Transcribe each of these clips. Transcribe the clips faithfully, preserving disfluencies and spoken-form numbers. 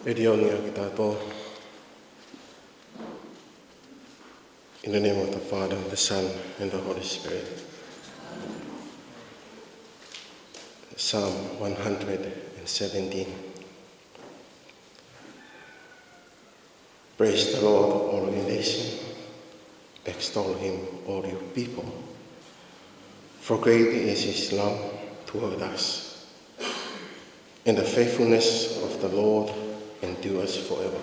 Eri o ni a kita to. In the name of the Father, the Son, and the Holy Spirit. Psalm one hundred and seventeen. Praise the Lord, all you nations. Extol him, all you people. For great is his love toward us, and the faithfulness of the Lord endures forever.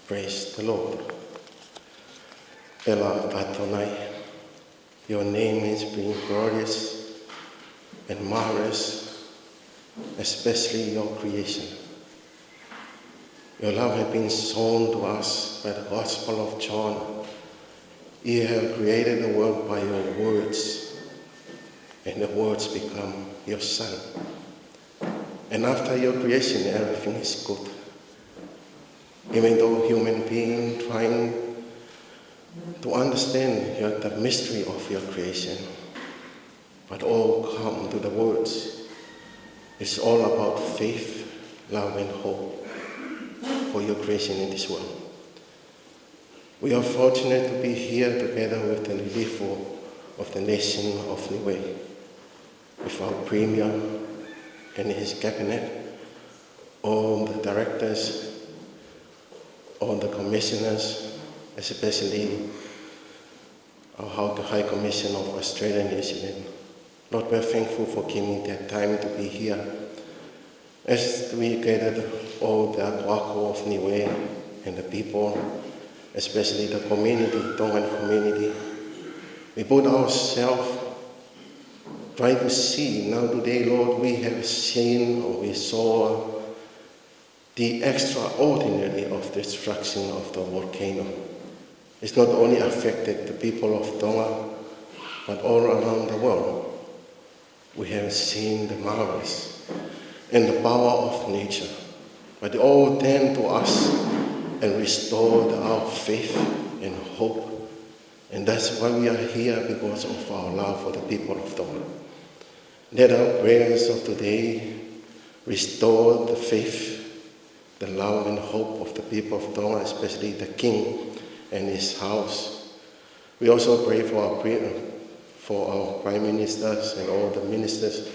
Praise the Lord. Ela Adonai, your name is being glorious and marvelous, especially your creation. Your love has been shown to us by the Gospel of John. You have created the world by your words, and the words become your Son. And after your creation, everything is good. Even though human being trying to understand your, the mystery of your creation, but all come to the words. It's all about faith, love, and hope for your creation in this world. We are fortunate to be here together with the Lilifu of the nation of Niue, with our Premier and his cabinet, all the directors, all the commissioners, especially our High Commissioner of Australia and New Zealand. Lord, we're thankful for giving their time to be here. As we gathered all the akoako of Niue and the people, especially the community, Tongan community, we put ourselves trying to see. Now today, Lord, we have seen or we saw the extraordinary of destruction of the volcano. It's not only affected the people of Tonga, but all around the world. We have seen the marvels and the power of nature, but they all turn to us and restore our faith and hope. And that's why we are here, because of our love for the people of Tonga. Let our prayers of today restore the faith, the love and hope of the people of Tonga, especially the King and his house. We also pray for our pre-, for our Prime Ministers and all the ministers,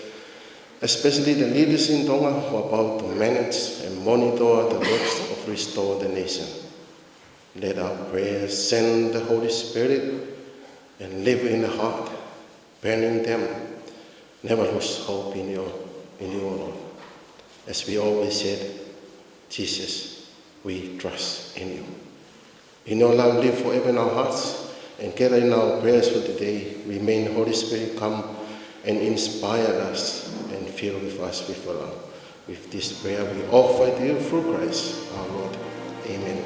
especially the leaders in Tonga who are about to manage and monitor the works of restore the nation. Let our prayers send the Holy Spirit and live in the heart, burning them. Never lose hope in your, in your love. As we always said, Jesus, we trust in you. In your love, live forever in our hearts, and gather in our prayers for today. Remain, Holy Spirit, come and inspire us and fill with us with your love. With this prayer we offer to you through Christ our Lord. Amen.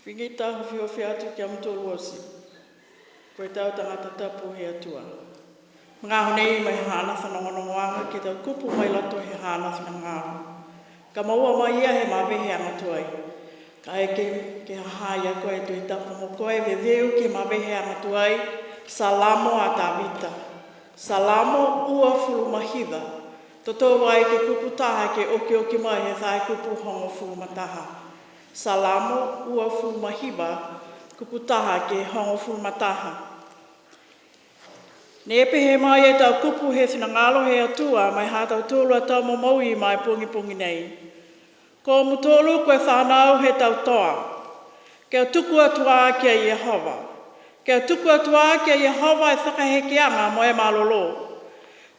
Pingita, hofihofia atu kiate kimoutolu ʻosi. Ko e tau tangata tapu he ʻOtua. Ngaahi ʻaho ni mai haʻana fanongonongoanga ke tau kupu mai loto he haʻana finangalo. Ka maua mai ia he mavehe angatuai. Ka ʻeke ke hahai ʻa koe ʻe Tuʻi Tapu mo koe, veveu ke mavehe angatuai. Salamo ʻa Tavita. Salamo uofulu mā hiva. Totou ai ke kupu taha ke okioki mai he faʻahi kupu hongofulu mā taha. Salamo uofulu mā hiva, kupu taha ki he hongofulu mā taha. Ne pehē mai ʻetau kupu he finangalo he ʻOtua mai haʻatautolu ʻa tau momoui mai pongipongi nei. Ko mutolu ko e fānau he tau toa. Ke u tuku atu ā kia Iehova. Ke u tuku atu ā kia Iehova e fakahekeanga mo e mālōlō.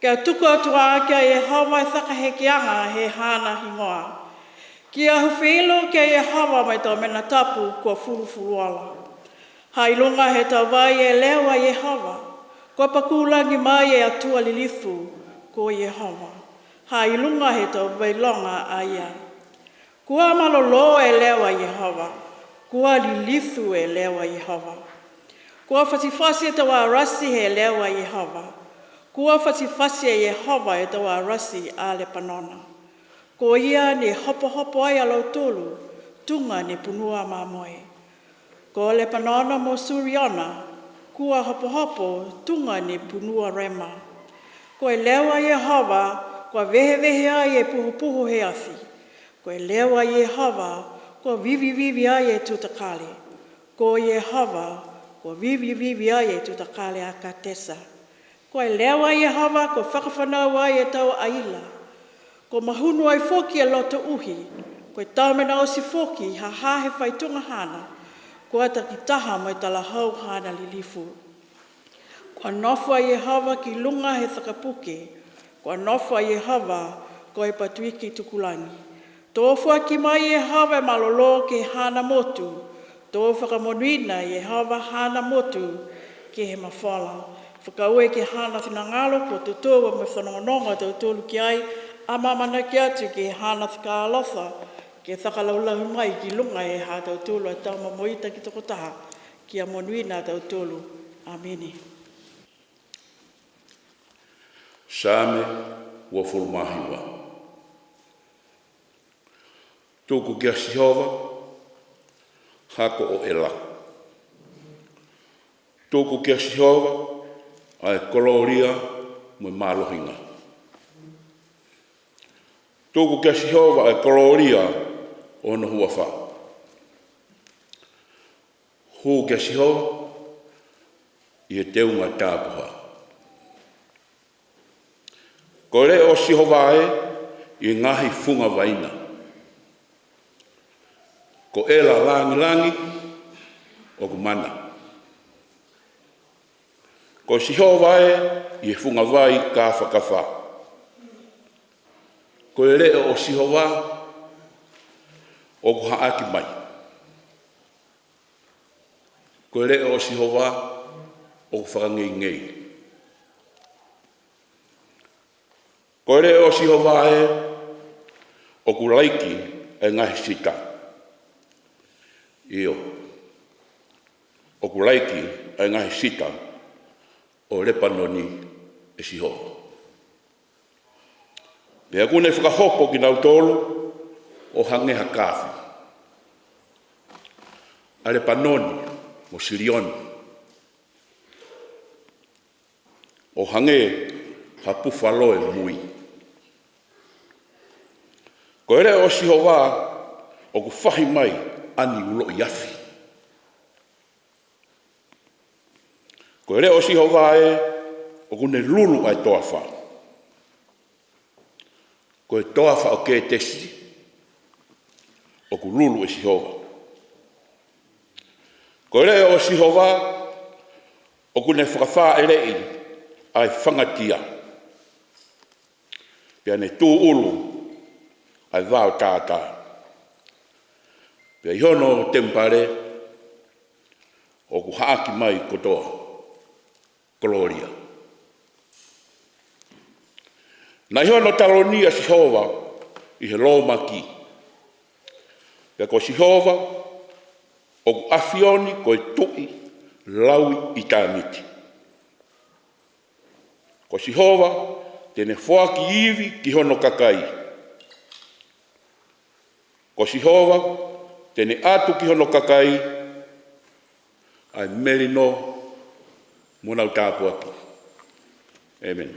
Ke u tuku atu ā kia Iehova e fakahekeanga he haʻana hingoa. Kia hufilo kia Iehova mai tau mena tapu kuo fulufuluola. Hā ʻi lunga he tau vai ʻe leo ʻa Iehova. Kuo pakulangi mai e ʻOtua lilifu ko Iehova. Hā ʻi lunga he tau vai longa ʻa ia. Kuo mālōlō e leo ʻa Iehova. Kuo lilifu e leo ʻa Iehova. Kuo fatifati e tau ʻalasi he leo ʻa Iehova. Kuo fatifati ʻe Iehova e tau ʻalasi ʻa Lepanona. Ko ia ne hopohopo ai ʻa lautolu, tuʻunga ne punua mamoe. Ko Lepanona mo Siriona, kuo hopohopo, tuʻunga ne punua rema. Ko e leo ʻa Iehova, kuo vehevehe ai e puhupuhu he afi. Ko e leo ʻa Iehova, kuo vivivivi ai e tutakale. Ko Iehova, kuo vivivivi ai e tutakale ʻa Katesa. Ko e leo ʻa Iehova, kuo fakafanau ai e tau ʻaila. Kuo mahunu ai foki e loto ʻuhi. Ko e tau mena ʻosi foki, hahā he faitunga haʻana. Kuo takitaha mo e talahau haʻana lilifu. Kuo nofo ʻa Iehova ki lunga he fakapuke. Kuo nofo ʻa Iehova, ko e patuiki tukulangi. Tō foaki mai ʻe Iehova e mālōlō ki haʻana motu. Tō fakamonūʻia ʻe Iehova haʻana motu ki he mafola. Fakaaue ki haʻana finangalo kuo totou ʻa mo fanongonongo ʻa tautolu ki ai, ʻa māmānaki atu ki haʻana fakaalofa, ke fakalaulauhi mai ki lunga ʻe haʻatautolu ʻa tau momoui taki tokotaha, kia monūʻia tautolu. ʻĀmeni. Saame uofulu mā hiva. Tuku kia Sihova, hako ʻo ʻEla. Tuku kia Sihova, ʻa e kolōlia mo e mālohinga. Tuku kia Sihova, ʻa e kolōlia ʻo hono huafa. Hū kia Sihova, ʻi he teunga tapuhā. Ko e leʻo ʻo Sihova ē, ʻi he ngaahi funga vai na. Ko ʻEla langilangi, ʻoku mana. Ko Sihova ē, ʻi he funga vai kāfakafa. Ko e leʻo ʻo Sihova, ʻoku haʻaki mai. Ko e leʻo ʻo Sihova, ʻoku fakangeingei. Ko e leʻo ʻo Sihova ē, ʻoku laiki ʻa e ngaahi sita. ʻIo, ʻoku laiki ʻa e ngaahi sita ʻo Lepanoni ʻe Sihova. Pea ʻoku ne fakahopo kinautolu ʻo hangē ha kaafi. ʻA Lepanoni mo Silioni. ʻO hangē ha pufalo ʻi mui. Ko e leʻo ʻo Sihova ʻoku fahi mai ʻa e uloʻi afi. Ko e leʻo ʻo Sihova ē, ʻoku ne lulu ʻa e toafa. Ko e toafa ʻo Ketesi, ʻoku lulu ʻe Sihova. Ko e leʻo ʻo Sihova, ʻoku ne fakafāʻeleʻi ʻa e fangatia. Pea ne tūʻulu ʻa e vao tātā. Pea ʻi hono temipale, ʻoku haʻaki mai kotoa kolōlia. Naʻe ʻi hono taloni ʻa Sihova ʻi he lōmaki. Pea ko Sihova, ʻOku ʻAfiona ko e Tuʻi lau ʻitāniti. Ko Sihova te ne foaki ivi ki hono kakai. Ko Sihova te ne ʻatu ki hono kakai ʻa e melino mo ʻenau tāpuaki. ʻĒmeni.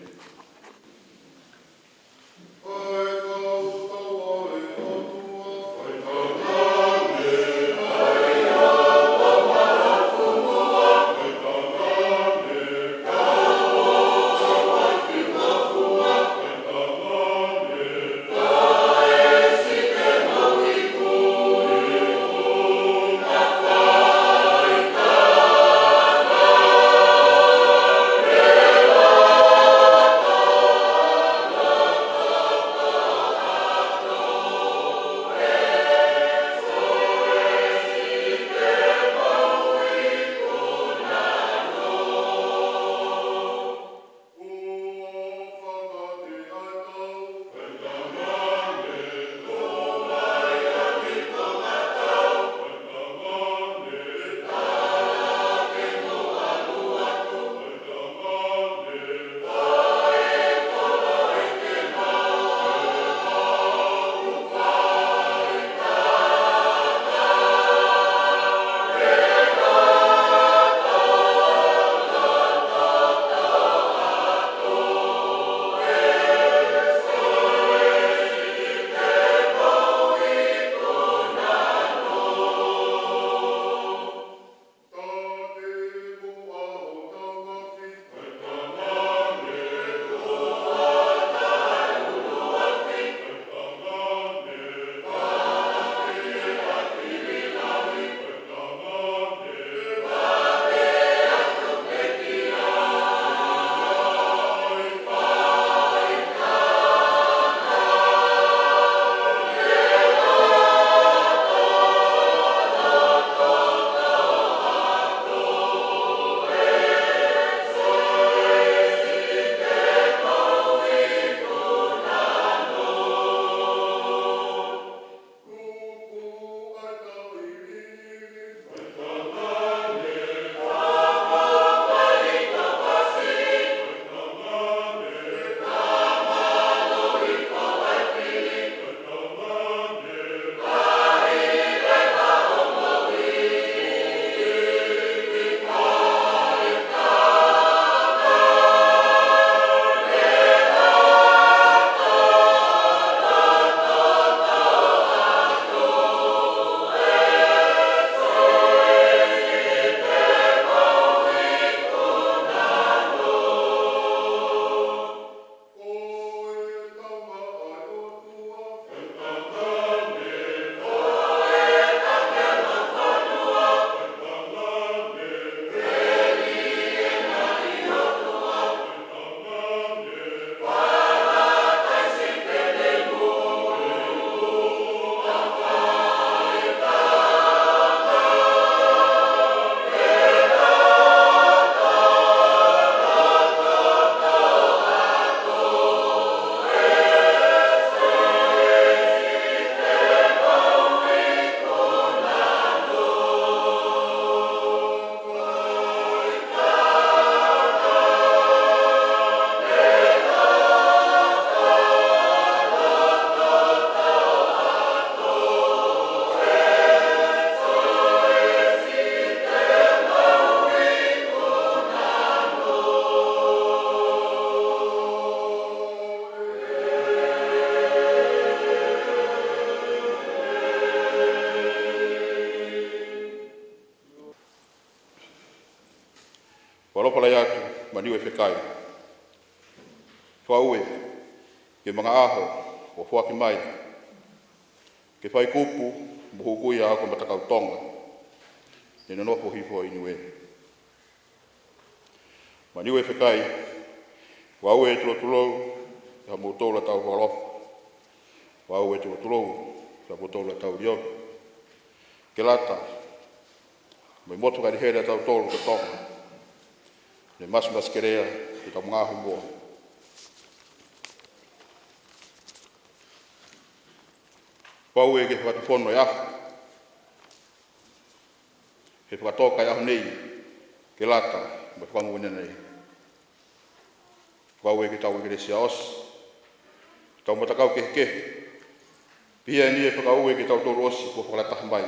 Fakaʻaloʻofa lahi atu, Manuʻa ʻe fekau. Fakaʻauē ki he manga ʻaho kuo foaki mai ke fai kupu mo hukui ʻa e ako matakau Tonga ne nonofo hifo ʻi Niuē. Manuʻa ʻe fekau, fakaʻauē tulotulou ki hoʻomoutolu ʻa e tau fakaʻaloʻofa. Fakaʻauē tulotulou ki hoʻomoutolu ʻa e tau liovi. Ke lata mo e motu kani hele ʻa tautolu ko Tonga, ne māsimasikeleʻa ʻi he tau manga ʻaho ʻi muʻa. Fakaʻauē ki he fakatufono ʻo e ʻaho. he fakatō ki he ʻaho nei ke lata mo e fakamoʻoni ʻanenai. Fakaaue ki heʻetau ʻekalesia ʻosi, ʻetau matakau kehekehe, pea ʻi he fakaaue kitautolu ʻosi kuo fakalataha mai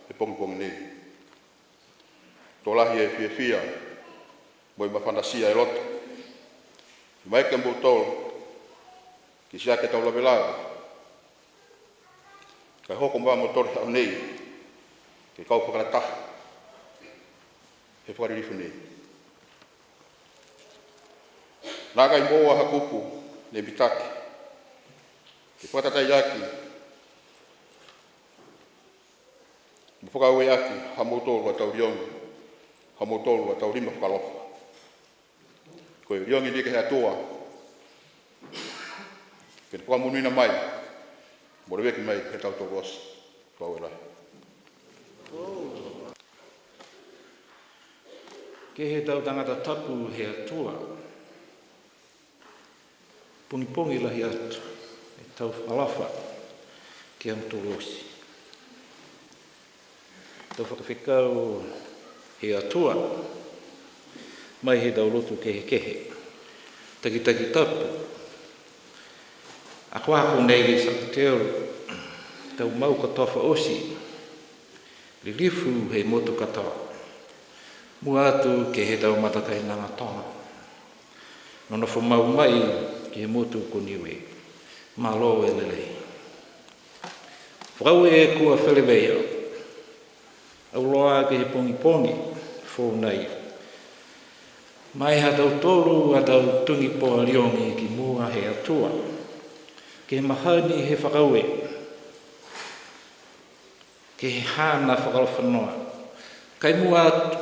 he pongipongi nei. Tokolahi e fiefia mo e mafanasia e loto mai kia moutolu, ke siʻaki ʻetau lavelave, kae hoko mai moutolu he ʻaho nei ke kau fakalataha he fakalilifu nei. Naʻa ʻikai moʻua ha kupu ne mitaki ke fakatataiʻaki mo fakaaue ʻaki ha moutolu ʻa ʻetau liongi, ha moutolu ʻa ʻetau lima fakaalofa. Ko e liongi ni ki he ʻOtua, ke ne fakamoʻoniʻi mai mo leveki mai kiate kitautolu ʻosi. Fakaaue lahi. Ki heʻetau tangata tapu he ʻOtua, pongipongi lahi atu ʻetau fakaalofa kiate kimoutolu ʻosi. Tau fakafekau he ʻOtua, mai heʻetau lotu kehekehe, takitaki tapu, akoako nei ki Sāpate, tau maʻu kotoa fakaʻosi lilifu he motu kotoa, muʻa atu ki heʻetau matakainanga Tonga, nonofo maʻu mai ki he motu ko Niue. Mālō e lelei. Fakaaue kuo feleveia, ʻauloa ki he pongipongi foʻou nai, mai ha tautolu ʻa ʻetau tuʻunga pō ʻa e liongi ki muʻa he ʻOtua, ki he mahani he fakaaue, ki he haʻana fakalofanoa, kae muʻa atu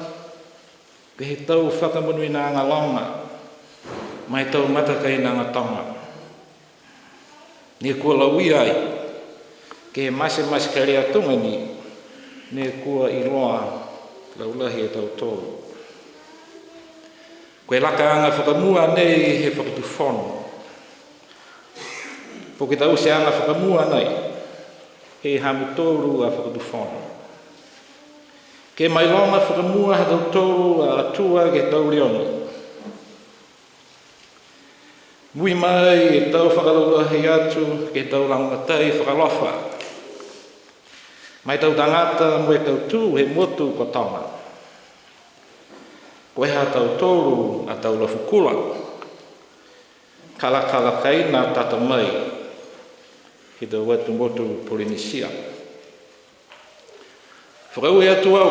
ki heʻetau fakamoʻuiʻanga longa maʻa ʻetau matakainanga Tonga, ne kuo lauia ai ki he māsimasika lea Tonga ni, ne kuo ʻiloa laulahi ʻe tautolu. Ko e lakaʻanga fakamua nei he fakatufono, pea ko ʻetau ʻusiʻanga fakamua nai he ha mutolu ʻa e fakatufono, ke maʻu e longa fakamua ha tautolu ʻa e ʻOtua ki heʻetau liongi. Muimui mai ʻetau fakalaulahi atu ki heʻetau laumātai fakaalofa, maʻa ʻetau tangata mo e kautū he motu ko Tonga. Ko e ha tautolu ʻa ʻetau lafukula, kalakala kaina tata mai heʻetau atu motu Polinisia. Fakaaue atu au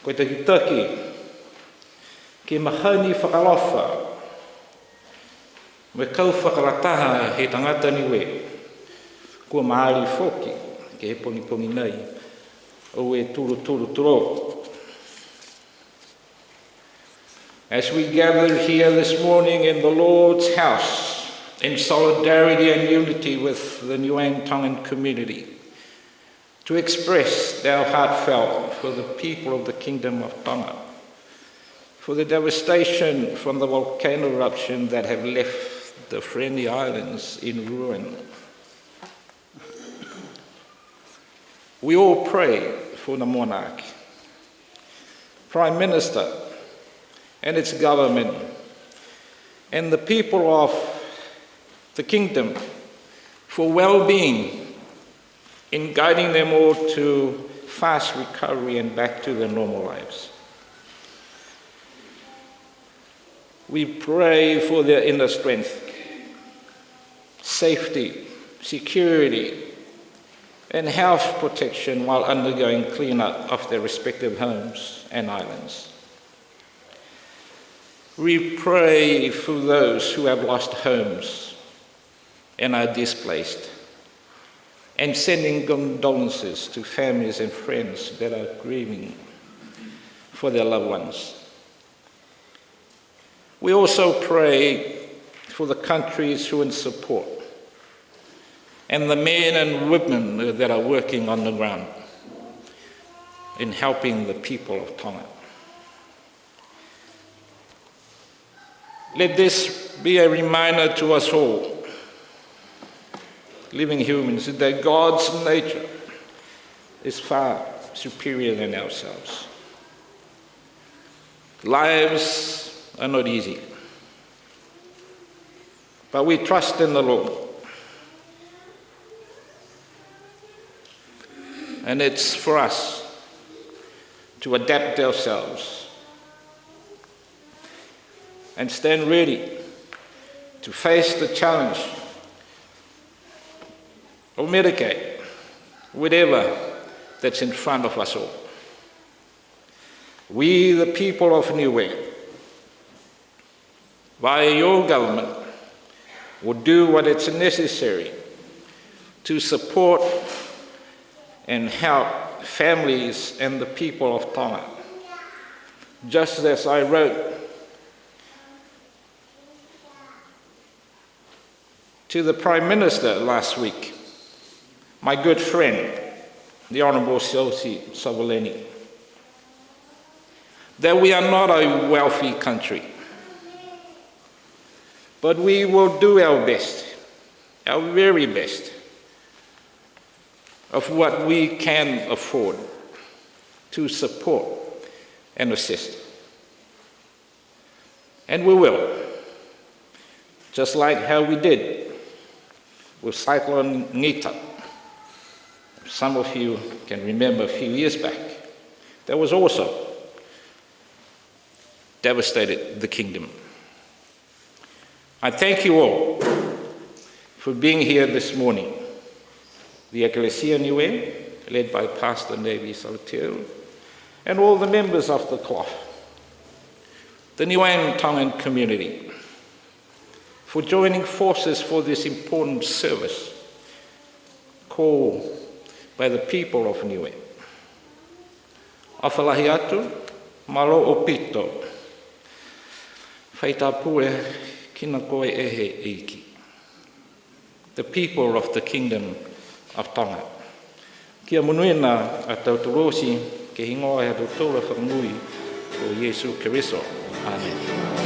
ko e takitaki ki he mahani fakaalofa mo e kau fakalataha he tangata Niue, kuo mālie foki ki he pongipongi nai. ʻOua ʻe tulutulu tulou. As we gather here this morning in the Lord's house in solidarity and unity with the Niuean Tongan community, to express our heartfelt for the people of the Kingdom of Tonga, for the devastation from the volcano eruption that have left the friendly islands in ruin. We all pray for the monarch, Prime Minister and its government, and the people of the kingdom for well-being in guiding them all to fast recovery and back to their normal lives. We pray for their inner strength, safety, security, and health protection while undergoing cleanup of their respective homes and islands. We pray for those who have lost homes and are displaced, and sending condolences to families and friends that are grieving for their loved ones. We also pray for the countries who in support and the men and women that are working on the ground in helping the people of Tonga. Let this be a reminder to us all, living humans, that God's nature is far superior than ourselves. Lives are not easy, but we trust in the Lord. And it's for us to adapt ourselves and stand ready to face the challenge or mitigate whatever that's in front of us all. We, the people of Niue, via your government, will do what is necessary to support and help families and the people of Tonga. Just as I wrote to the Prime Minister last week, my good friend, the Honourable Siaosi Savuleni, that we are not a wealthy country, but we will do our best, our very best, of what we can afford to support and assist. And we will, just like how we did with Cyclone Ngita. Some of you can remember a few years back. That was also devastated the kingdom. I thank you all for being here this morning. The Ekalesia Niue, led by Pastor Nevi Salatiel, and all the members of the cloth, the Niuean Tongan community, for joining forces for this important service called by the people of Niue. ʻOfa lahi atu, mālō ʻaupito. Fai tāpuekina koe ʻe he ʻEiki. The people of the Kingdom of Tonga. Kia monuina ʻa tautolu ʻosi, ke hingoa ʻa tautolu ʻa e Fakamoʻui ko Iesu Keriso. ʻĀmeni.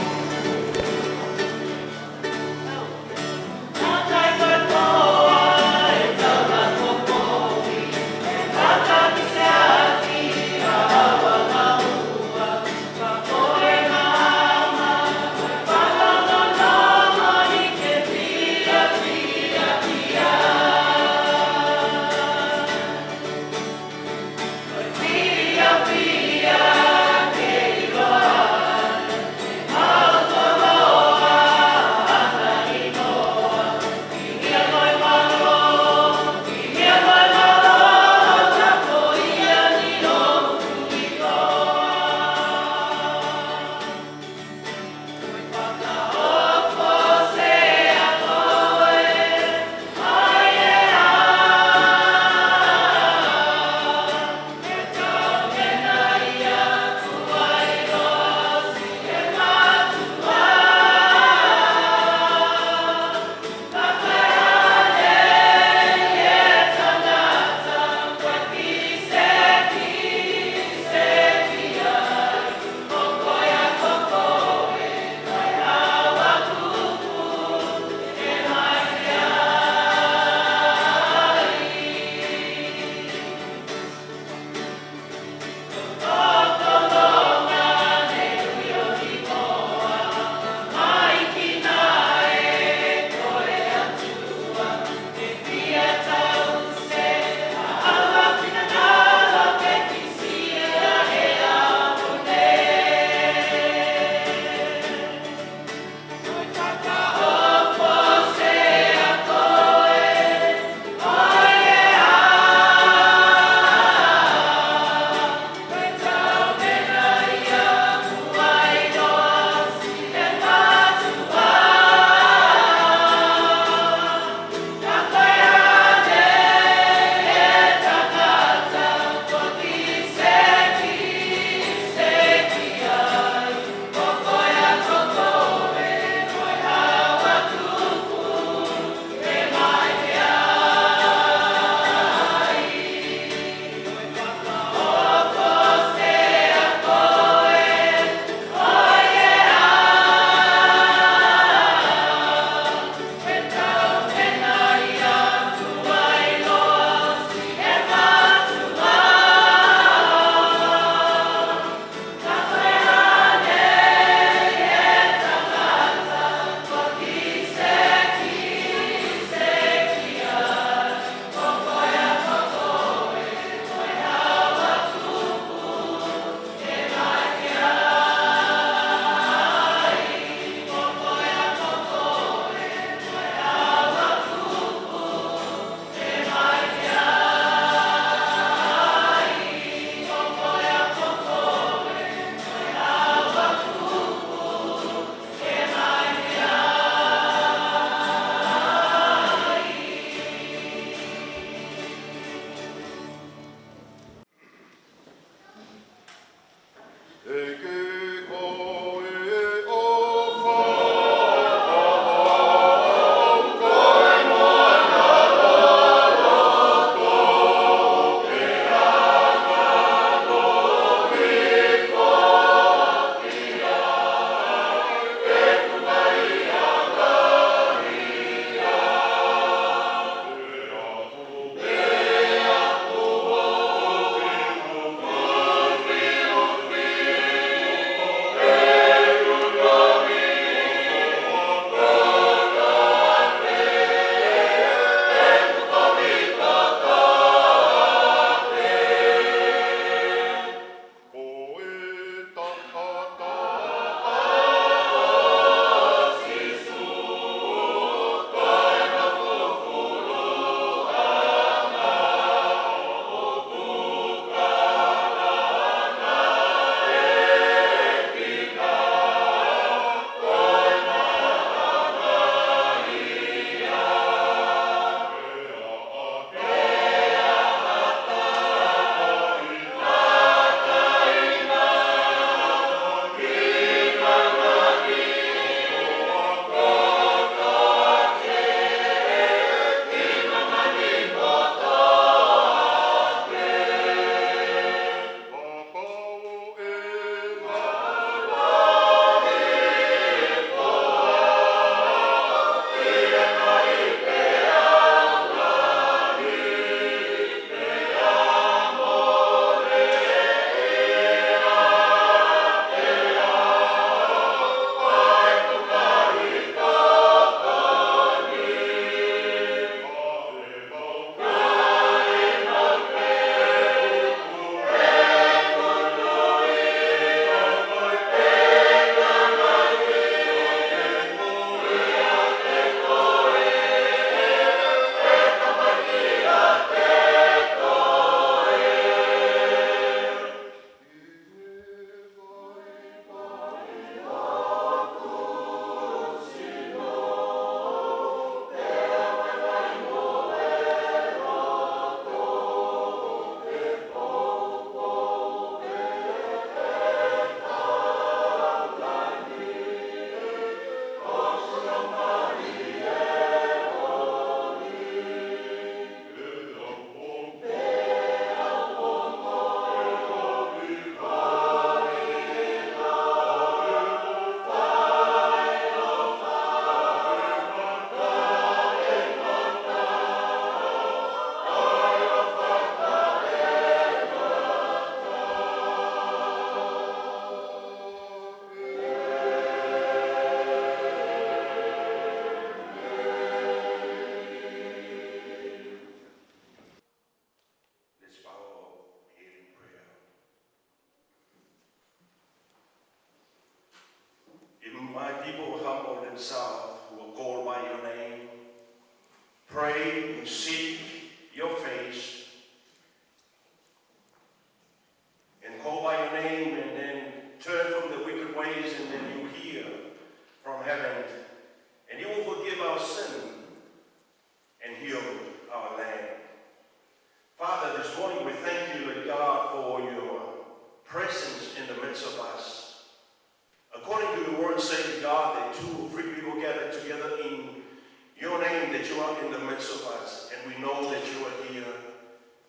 You are in the midst of us, and we know that you are here,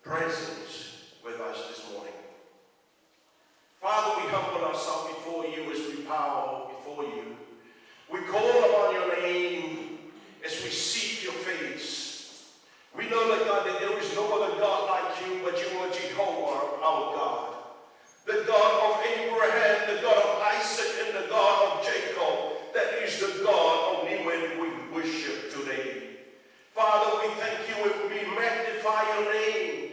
present with us this morning. Father, we humble ourselves before you as we bow before you. We call upon your name as we seek your face. We know, Lord God, that there is no other God like you, but you are Jehovah, our God. The God of Abraham, the God of Isaac, and the God of Jacob. That is the God of Niue we worship today. Father, we thank you and we magnify your name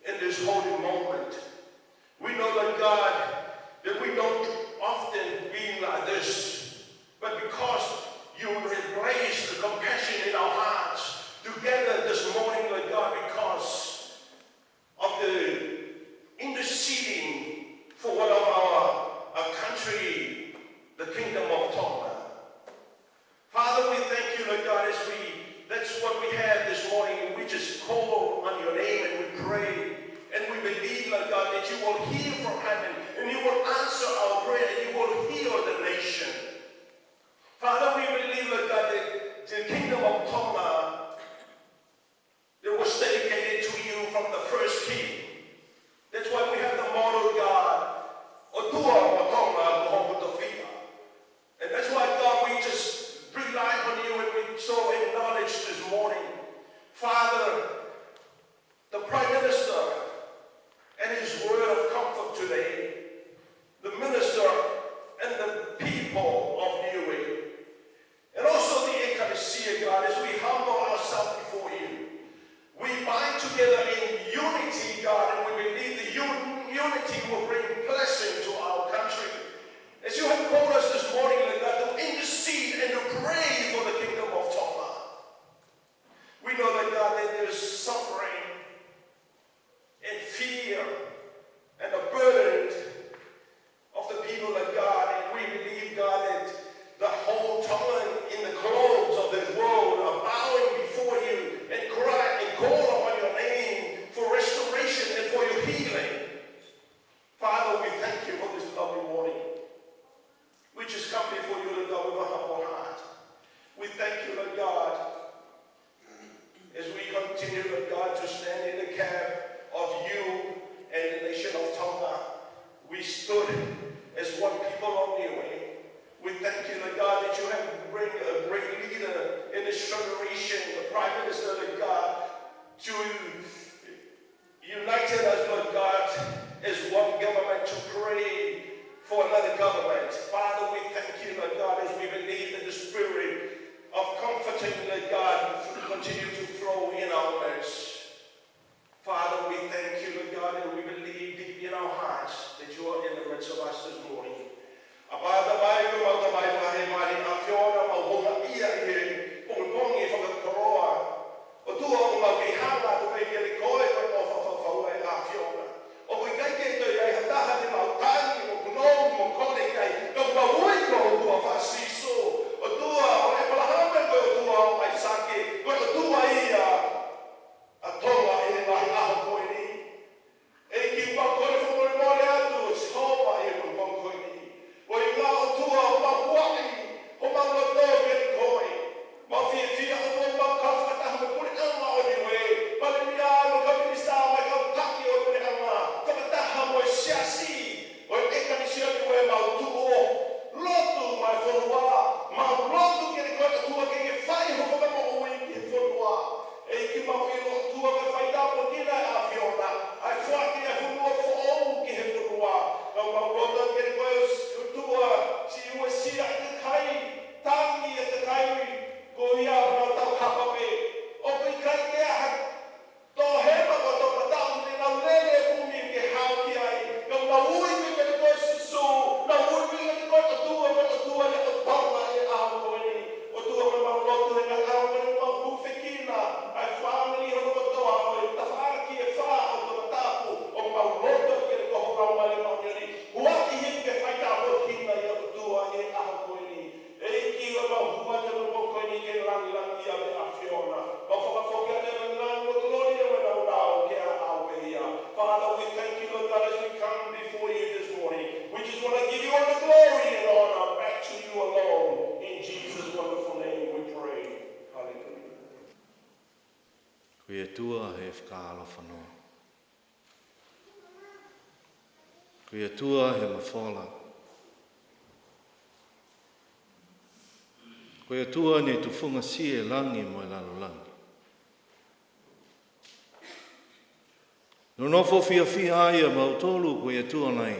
in this holy moment. We know, Lord God, that we don't often be like this, but because you have placed the compassion in our hearts together this morning, Lord God, because of the interceding for one of our, our country, the Kingdom of Tonga. Father, we thank you, Lord God, as we, that's what we have this morning. We just call on your name and we pray. And we believe, Lord God, that you will hear from heaven and you will answer our prayer and you will heal the nation. Father, we believe, Lord God, that the Kingdom of Tonga that was dedicated to you from the first king. That's why we have the motto, God, ʻOtua mo Tonga ko hoku tofiʻa. And that's why, God, we just rely on you and we so acknowledge this morning, Father, the Prime Minister and his word of comfort today, the minister and the people of Niue. And also the ecclesia, God, as we humble ourselves before you, we bind together in unity, God, and we believe the un- unity will bring blessing to our country. As you have called us this morning, Lord God, to intercede and to pray for the Kingdom of Tonga. We know, Lord God, that there's suffering and fear and a burden of the people of God. And we believe, God, that the whole Tongan in the globes of this world are bowing before you and cry and call upon your name for restoration and for your healing. Father, we thank you for this lovely morning. We just come before you, Lord God, with a humble heart. We thank you, Lord God, as we continue, Lord God, to stand in the gap of you and the nation of Tonga. We stood as one people on the way. We thank you, Lord God, that you have bring a great leader in this generation, the Prime Minister, Lord God, to united us, Lord God, as one government to pray for another government. Father, we thank you, Lord God, as we believe that the spirit of comforting, Lord God, continue to flow in our midst. Father, we thank you, Lord God, and we believe deep in our hearts that you are in the midst of us this morning. ʻApā Tamai, ko ʻemau Tamai Fakahēvani, ʻAfiona, mau houngaʻia ʻi he pongipongi fakakoloa. ʻOtua, ʻoku mau kei hanga atu pē kiate koe, ko e ʻofa fakafaua ʻa e ʻAfiona. ʻOku ʻikai ke toe ʻi ai ha taha te mau tangi mo punou mo kole ki ai, ka ʻoku mau ui ki ho huafa, Sīsū. ʻOtua ʻo ʻĒpalahame, ko e ʻOtua ʻo ʻAisake, ko e ʻOtua ia ʻa Tonga ʻi he ngaahi ʻaho ko eni. ʻEiki, mau kole fakamolemole atu, ʻo Sihova, ʻi he pongipongi ko eni. ʻOtua he fakaalofa noa. Ko e ʻOtua he mafola. Ko e ʻOtua ne tufungasie e langi mo e lalolangi. Nonofo fiefia ai ʻa mautolu ko e ʻOtua nai.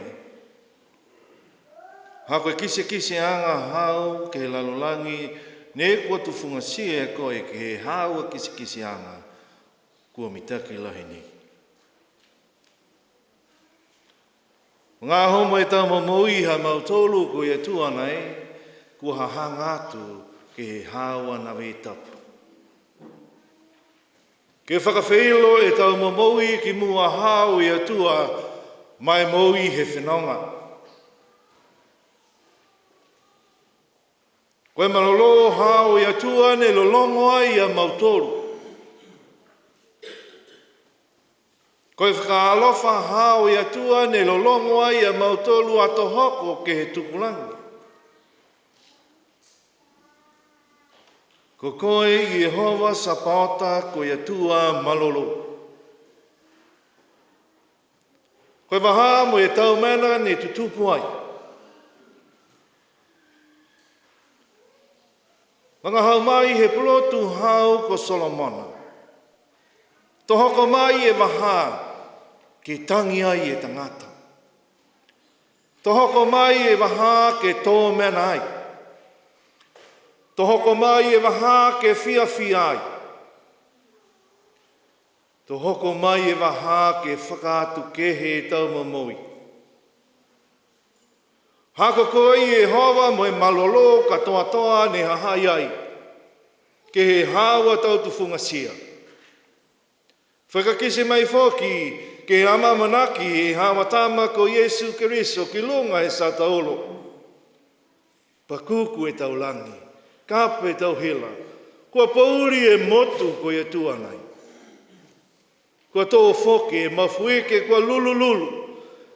Ha ko e kisikisiʻanga hao ki he lalolangi, ne kuo tufungasie koe ki he hao ʻa kisikisiʻanga, kuo mitaki lahi ni. Ngaahi homo e tau momoi ha mautolu ko e ʻOtua nai, kuo hahanga atu ki he hao ʻa Navetapu. Ke fakafeilo e tau momoi ki muʻa hao ʻOtua, mai moʻui he fenonga. Ko e malolō hao ʻOtua ne lolongo ai ʻa mautolu. Ko e fakaalofa hao ʻOtua ne lolongo ai ʻa mautolu ʻa tohoko ki he tukulangi. Ko koe ʻIehova Sapaota ko e ʻOtua malolō. Ko e vaha mo e tau mena ne tutupu ai. Vangahau mai he pulotu hao ko Solomona. Tohoko mai e vaha ke tangi ai e tangata. Tohoko mai e vaha ke tō mena ai. Tohoko mai e vaha ke fiafia ai. Tohoko mai e vaha ke fakaatu kehe e tau momoi. Ha ko koe ʻIehova mo e malolō katoatoa ne hahai ai ki he hao ʻa tau tufungasia. Fakakisi mai foki ki he ʻAma ʻAmanaki ʻi he hao ʻa Tama ko Sīsū Kalaisi ki lunga he satauro. Pakuku e tau langi, kape e tau hila, kuo poʻuli e motu ko e ʻOtua nai. Kuo tō foki e mafuike kuo lulululu,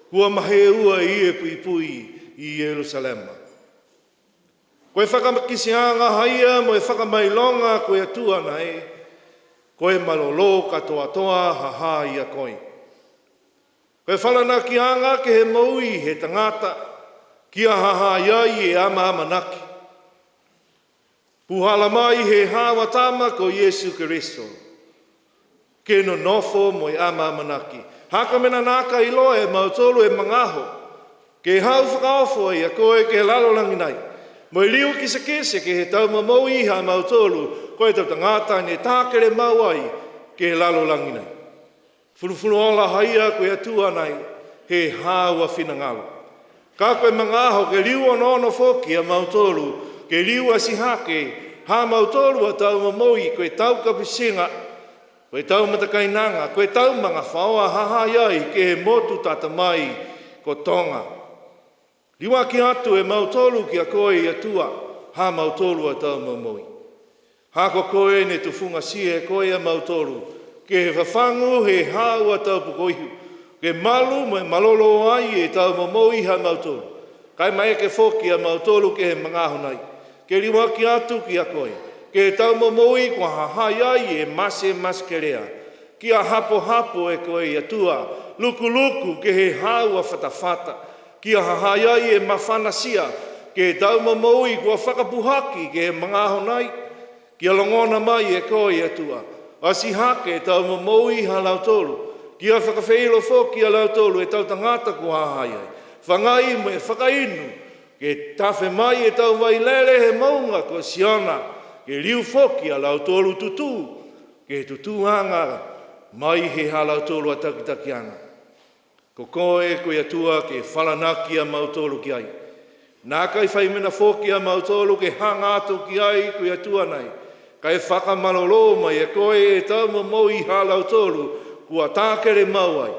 kuo maheua ʻi he puipui ʻi Selusalema. Ko e fakakisiʻanga hao ia mo e fakamailonga ko e ʻOtua nai, ko e malolō katoatoa hahai ʻa koe. Ko e falanakiʻanga ki he moʻui he tangata, kia hahai ai e ʻAma ʻAmanaki. Puhala mai he hao ʻa Tama ko Sīsū Kalaisi. Ke nonofo mo e ʻAma ʻAmanaki. Ha ko e meʻa naʻa ka ʻiloa ʻe mautolu e mangaho. Ke haʻu fakaofo ai ʻa koe ki he lalolangi nai. Mo e liu kisekise ki he tau momoi ha mautolu, ko e tau tangata ne tākele maʻu ai ki he lalolangi nai. Fulufuluola hao ia ko e ʻOtua nai, he hao ʻa finangalo. Ka ko e mangaho ke liu onoono foki ʻa mautolu, ke liu ʻasi hake, ha mautolu ʻa tau momoi, ko e tau kapusinga, ko e tau matakainanga, ko e tau mangafaoa hahai ai ki he motu tatamai ko Tonga. Liuaki atu ʻe mautolu kia koe ʻOtua, ha mautolu ʻa tau momoi. Ha ko koe ne tufungasie koe ʻa mautolu, ki he fafangu he hao ʻa tau pukoihu, ke malu mo e malolō ai e tau momoi ha mautolu. Kae maeke foki ʻa mautolu ki he mangaho nai. Ke liuaki atu kia koe, ki he tau momoi kuo hahai ai e masi masikelea. Kia hapohapo ʻe koe ʻOtua, lukuluku ki he hao ʻa fatafata. Kia hahai ai e mafanasia, ki he tau momoi kuo fakapuhaki ki he mangaho nai. Kia longona mai ʻe koe ʻOtua, ʻasi hake e tau momoi ha lautolu. Kia fakafeilo foki ʻa lautolu e tau tangata kuo hahai ai. Fangai mo e fakainu, ke tafe mai e tau vailele he moʻunga ko Siona, ke liu foki ʻa lautolu tutū, ke tutūʻanga mai he ha lautolu ʻa takitakiʻanga. Ko koe ko e ʻOtua ke falanaki ʻa mautolu ki ai. Naʻa ka ʻi fai mena foki ʻa mautolu ke hanga atu ki ai ko e ʻOtua nai. Kae fakamalolō mai ʻe koe e tau momoi ha lautolu kuo tākele maʻu ai.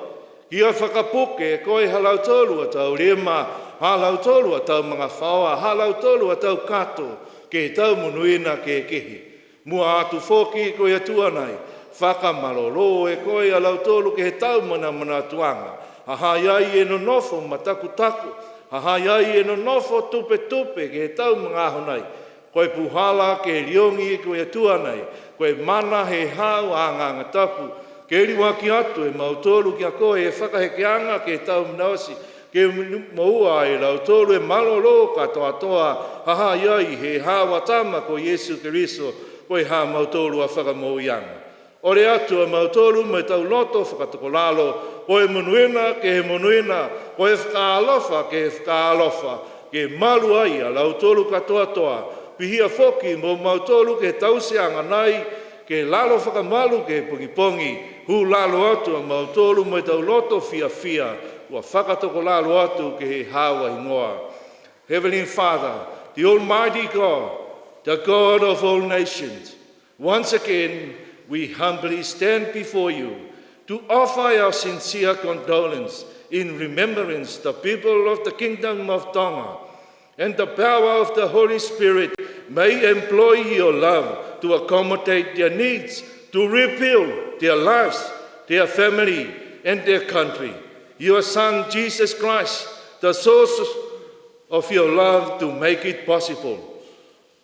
Kia fakapuke ʻe koe ha lautolu ʻa tau lema, ha lautolu ʻa tau mangafaoa, ha lautolu ʻa tau kato, ki he tau monuina kehekehe. Muʻa atu foki ko e ʻOtua nai, fakamalolō ʻe koe ʻa lautolu ki he tau manamanatuʻanga. Hahai ai e nonofo matakutaku, hahai ai e nonofo tupetupe ki he tau mangaho nai. Ko e puhala ke liongi ko e ʻOtua ni, ko e mana he hau ʻa e Angatapu, ke liuaki atu ʻe mautolu kia koe ʻa e fakahekeanga ke tau manaosi, ke moua ʻe lautolu ʻa e mālōlō kātoatoa, ha ha ʻi ai he hau ʻa e Tama ko Sīsū Kalaisi, ko e hā mautolu ʻa e fakamoʻuiʻanga. ʻOle atu ʻa mautolu mo ʻetau loto fakatokolalo, ko e monūʻia ke he monūʻia, ko e fakaʻalofa ke he fakaʻalofa, ke malu ai ʻa lautolu kātoatoa, pihia foki mo mautolu ke tausi anganai, ke lalo fakamalu ke pongipongi, hū lalo atu ʻa mautolu mo ʻetau loto fiefia, ʻo fakatokolalo atu ke he hau ʻa e hingoa. Heavenly Father, the Almighty God, the God of all nations, once again, we humbly stand before you to offer our sincere condolence in remembrance the people of the Kingdom of Tonga, and the power of the Holy Spirit may employ your love to accommodate their needs, to rebuild their lives, their family, and their country. Your Son, Jesus Christ, the source of your love to make it possible.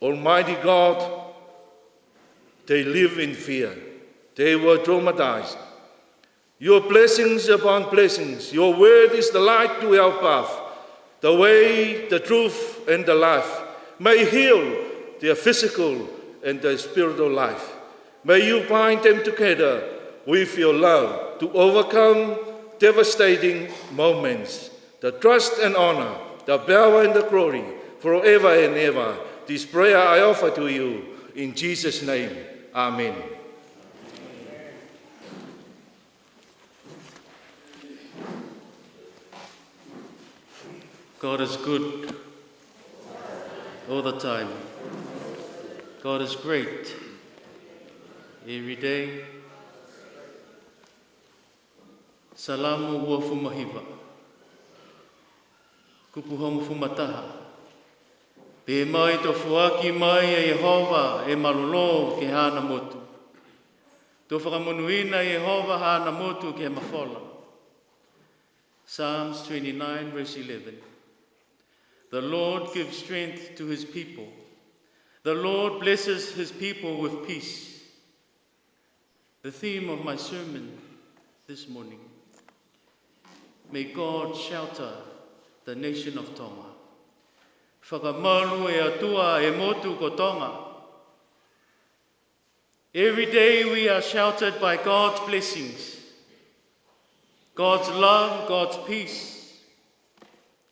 Almighty God, they live in fear. They were traumatized. Your blessings upon blessings. Your word is the light to our path, the way, the truth, and the life. May heal their physical and their spiritual life. May you bind them together with your love to overcome devastating moments. The trust and honor, the power and the glory, forever and ever. This prayer I offer to you in Jesus' name. Amen. God is good all the time. God is great every day. Salamo uofulu mā hiva. Kupu hongofulu mā taha. Pehē mai: To foaki mai, ʻe Sihova, ʻa e mālōlō ki haʻana motu. To fakamonūʻia, ʻe Sihova, haʻana motu ki he mafola. Psalms twenty-nine, verse eleven. The Lord gives strength to his people. The Lord blesses his people with peace. The theme of my sermon this morning: May God shelter the nation of Tonga. Fakamalu ʻe ʻOtua ʻa e motu ko Tonga. Every day we are sheltered by God's blessings, God's love, God's peace,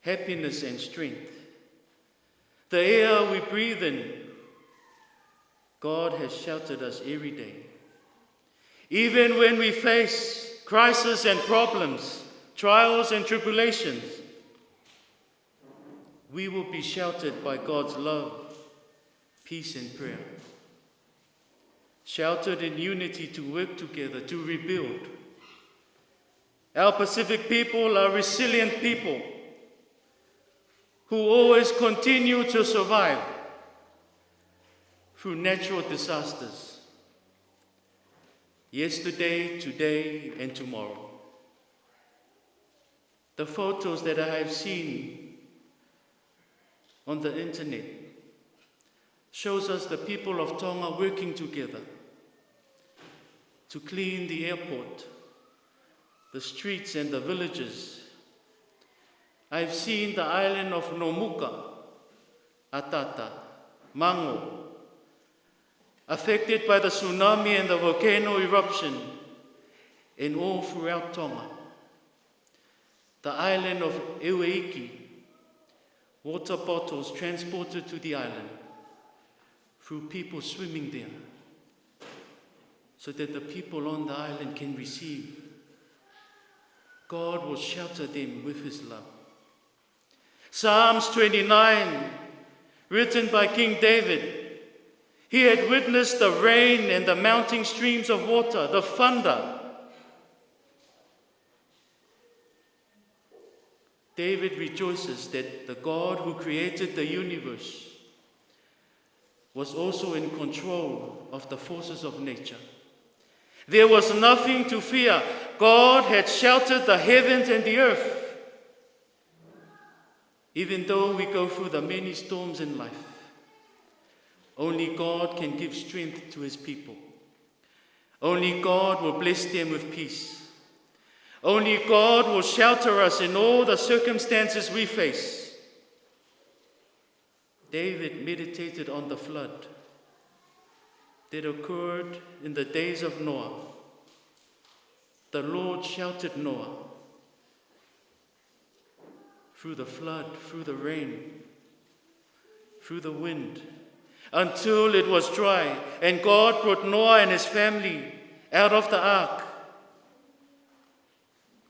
happiness and strength. The air we breathe in, God has sheltered us every day. Even when we face crisis and problems, trials and tribulations, we will be sheltered by God's love, peace and prayer. Sheltered in unity to work together to rebuild. Our Pacific people are resilient people who always continue to survive through natural disasters, yesterday, today, and tomorrow. The photos that I have seen on the internet shows us the people of Tonga working together to clean the airport, the streets and the villages. I've seen the island of Nomuka, ʻAtata, Mango, affected by the tsunami and the volcano eruption, and all throughout Tonga. The island of Eweiki, water bottles transported to the island through people swimming there, so that the people on the island can receive. God will shelter them with his love. Psalms twenty-nine, written by King David. He had witnessed the rain and the mounting streams of water, the thunder. David rejoices that the God who created the universe was also in control of the forces of nature. There was nothing to fear. God had sheltered the heavens and the earth. Even though we go through the many storms in life, Only God can give strength to his people. Only God will bless them with peace. Only God will shelter us in all the circumstances we face. David meditated on the flood that occurred in the days of Noah. The Lord sheltered Noah through the flood, through the rain, through the wind, until it was dry, and God brought Noah and his family out of the ark.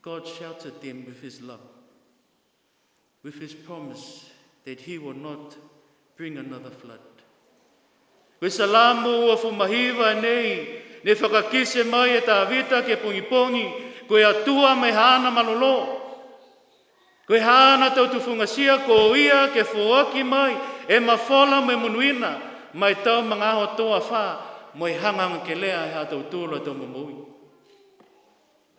God sheltered them with his love, with his promise that he will not bring another flood. Ko e Salamo uofulu mā hiva ʻanenai, ne fakakite mai ʻe Tavita ki he pongipongi, ko e ʻOtua mei haʻana malolō. Ko e haʻana tautufungasia, ko ia ke foaki mai ʻa e mafola mo e monuina, mo e tau mangaho toafa, mo e hangahangakelea ʻa hotau tolo ʻa tau momoui.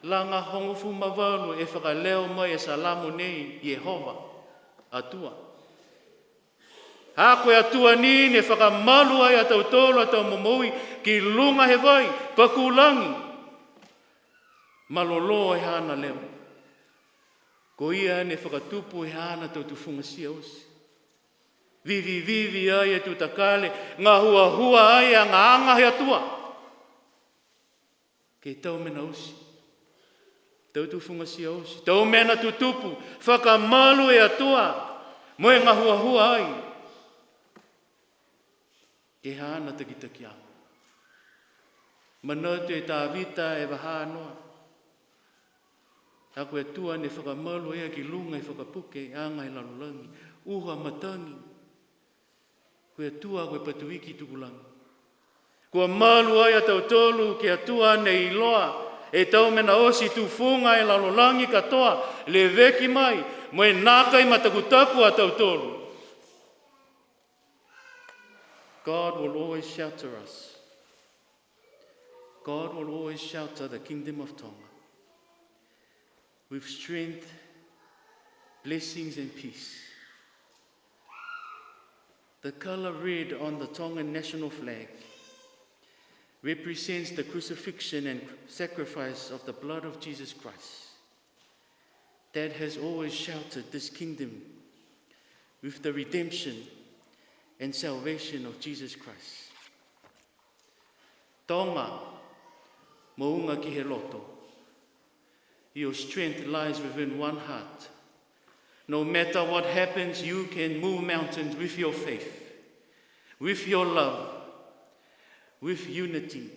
Langa hongofulu mā valu ʻe fakaleo mai ʻe he Salamo nei, Iehova, ʻOtua. Ko e ʻOtua ni ne fakamalu ai ʻa tautolu ʻa tau momoui ki lunga he vai, paku langi. Malolō ʻa haʻana leo. Ko ia ne fakatupu ʻa haʻana tautufungasia ʻosi. Vivivivi ai ʻa e tutakale, ngahuahua ai ʻa e angaanga ʻa e ʻOtua. Ke tau mena ʻosi. Tautufungasia ʻosi. Tau mena tutupu. Fakamalu ʻa e ʻOtua. Mo e ngahuahua ai. Ke haʻana takitakiʻanga. Manatu ʻe Tavita ʻa e vahaʻa noa. Ko e ʻOtua ne fakamalu ia ki lunga he fakapuke, anga he lalolangi. ʻUha matangi. Ko e ʻOtua ko e patuiki tukulangi. Kuo malu ai ʻa tautolu ki he ʻOtua ne ʻiloa ʻetau mena ʻosi, tufunga ʻa e lalolangi kātoa, leveki mai, mo e nākai matakutaku ʻa tautolu. God will always shelter us. God will always shelter the Kingdom of Tonga with strength, blessings, and peace. The color red on the Tongan national flag represents the crucifixion and sacrifice of the blood of Jesus Christ that has always sheltered this kingdom with the redemption and salvation of Jesus Christ. Tonga, moʻunga ki he loto. Your strength lies within one heart. No matter what happens, you can move mountains with your faith, with your love, with unity.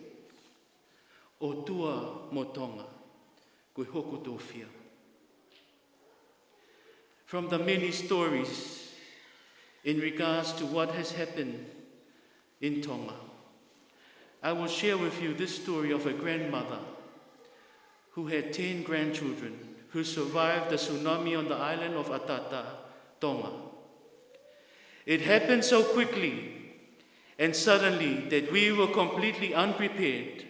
ʻOtua mo Tonga, ko hoku tofia. From the many stories in regards to what has happened in Tonga, I will share with you this story of a grandmother who had ten grandchildren who survived the tsunami on the island of Atata, Tonga. It happened so quickly and suddenly that we were completely unprepared.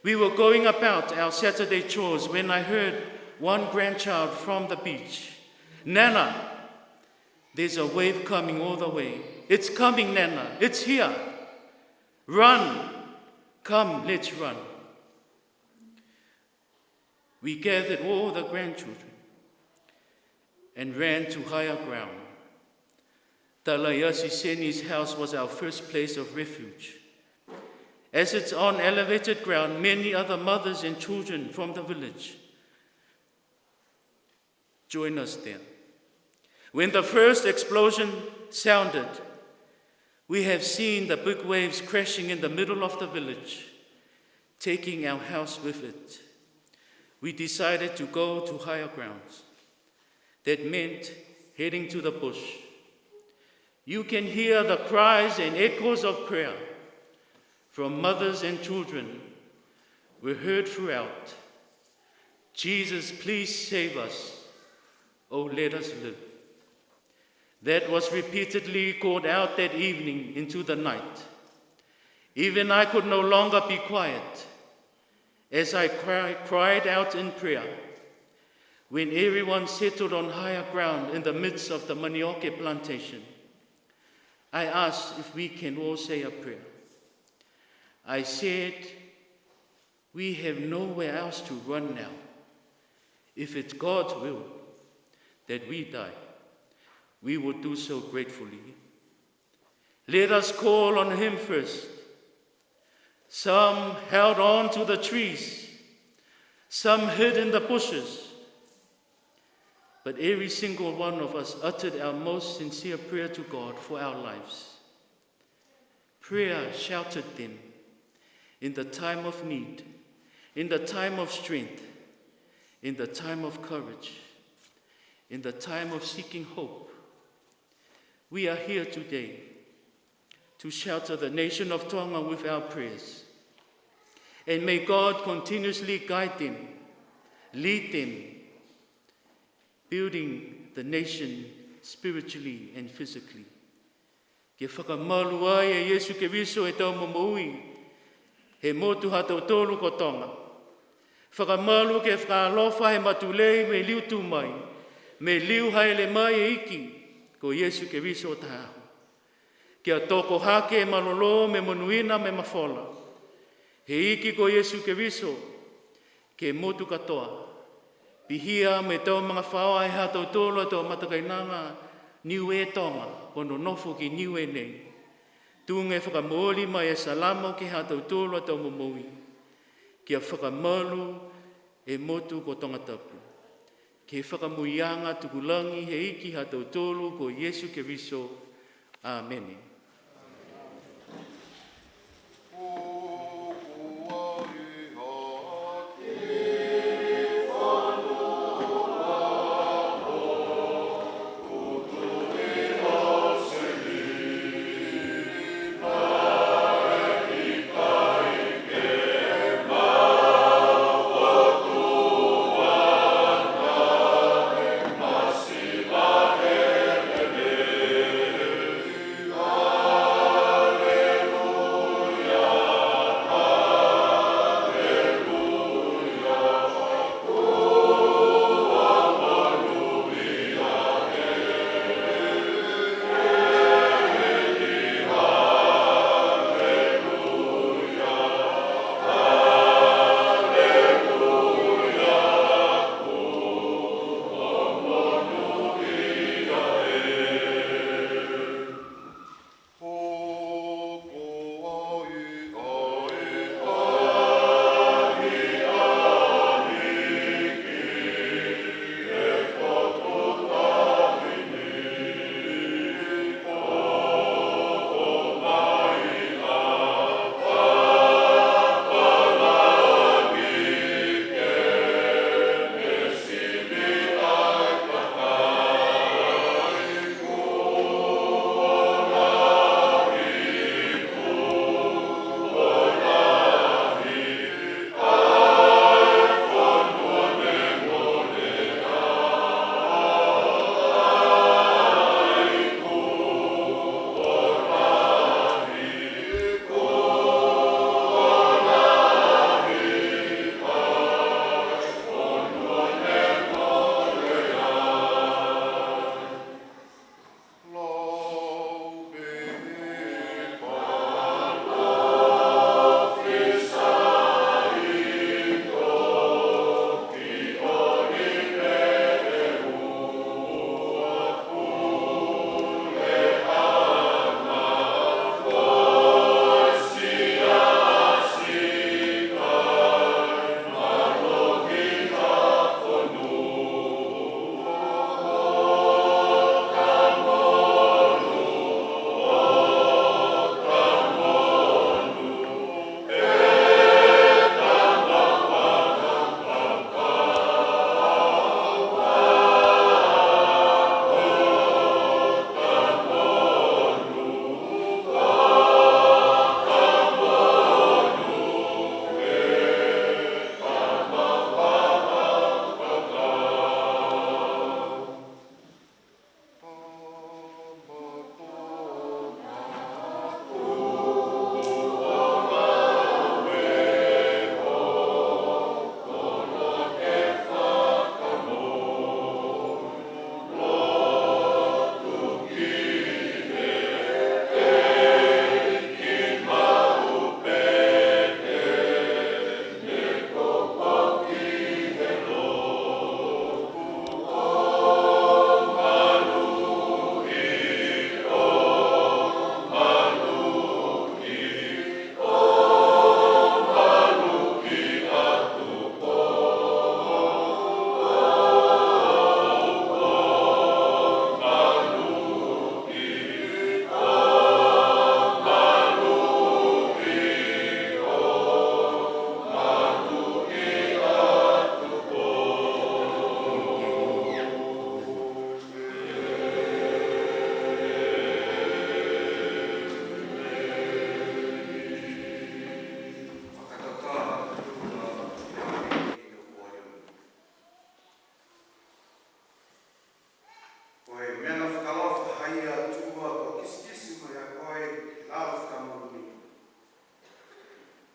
We were going about our Saturday chores when I heard one grandchild from the beach, "Nana, there's a wave coming all the way. It's coming, Nana. It's here. Run. Come, let's run." We gathered all the grandchildren and ran to higher ground. Talaiasi Seni's house was our first place of refuge. As it's on elevated ground, many other mothers and children from the village join us there. When the first explosion sounded, we have seen the big waves crashing in the middle of the village, taking our house with it. We decided to go to higher grounds. That meant heading to the bush. You can hear the cries and echoes of prayer from mothers and children were heard throughout. "Jesus, please save us. Oh, let us live." That was repeatedly called out that evening into the night. Even I could no longer be quiet as I cry, cried out in prayer. When everyone settled on higher ground in the midst of the manioke plantation, I asked if we can all say a prayer. I said, "We have nowhere else to run now. If it's God's will that we die, we will do so gratefully. Let us call on him first." Some held on to the trees, some hid in the bushes. But every single one of us uttered our most sincere prayer to God for our lives. Prayer sheltered them in the time of need, in the time of strength, in the time of courage, in the time of seeking hope. We are here today to shelter the nation of Tonga with our prayers. And may God continuously guide them, lead them, building the nation spiritually and physically. Ke fakamalu ai ʻe Iesu Keriso ʻetau momoui he motu ha tautolu ko Tonga. Fakamalu ke fakaalofa he matulei mei liu tū mai, mei liu haele mai ʻEiki ko Iesu Keriso taha. Kia toko hake malolō mei monuina mei mafola. ʻEiki ko Iesu Keriso, ke motu kātoa. Pihia mei tau manga faoa ʻe ha tautolu ʻetau matakainanga Niue Tonga, ko nonofo ki Niue nei. Tuʻunga e fakamoʻoni mai e salamo ke ha tautolu ʻetau momoui. Kia fakamalu e motu ko Tongatapu. Ke fakamuianga tukulangi he ʻEiki ha tautolu ko Iesu Keriso. ʻĀmene.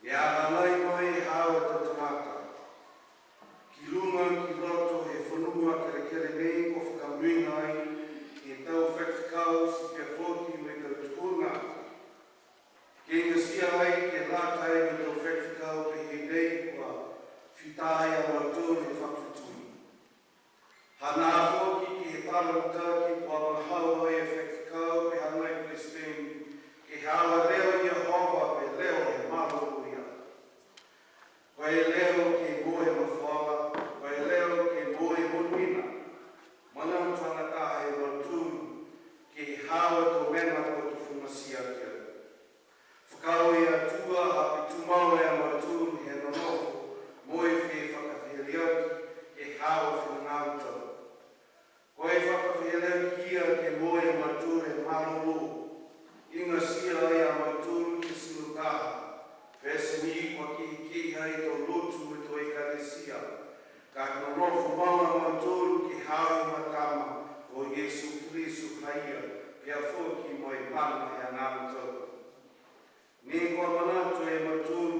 ʻE ʻanganai mai ʻa e hao ʻo e tangata ki lunga ki loto he fonua kelekele nei, ʻo fakamuimui ai ʻetau faifekau, siʻi pea foki mo ʻetau tuʻunga. Ke ʻingasia ai ke lata ai mo ʻetau faifekau pehē nei, kuo fita ai ʻa mautolu he fakafetuʻu. Hanga foki ki he tala mitaki kuo angahala ai ʻa e faifekau pea hanga ʻe he palesiteni ke hao ʻa e leʻo ʻo Iehova, pe leʻo ʻo e mālōlō ia. Ko e leʻo ke mohe mafola, ko e leʻo ke mohe monuina. Manatuʻi ange ʻe mautolu ke hao ʻetau meʻa kuo tau fungasia ki ai. Fakaaue ʻa e ʻOtua ʻo ʻapitumau ʻa mautolu he nonofo mo e fefakafeheleaki ke hao ʻa e finangalo tau. Ko e fakafeheleaki ia ke mohe ʻa mautolu he mālōlō. ʻIngasia ai ʻa mautolu ke sino taha, pea sio mai kuo kehekehe ai ʻetau lotu mo ʻetau ʻekalesia. Ka nonofo maʻu ʻa mautolu ke hao ʻi he Tama ko Sīsū Kalaisi, ʻa ia pea foki mo e mana ʻo e angahala tau. Neongo ʻa e manatu ʻa mautolu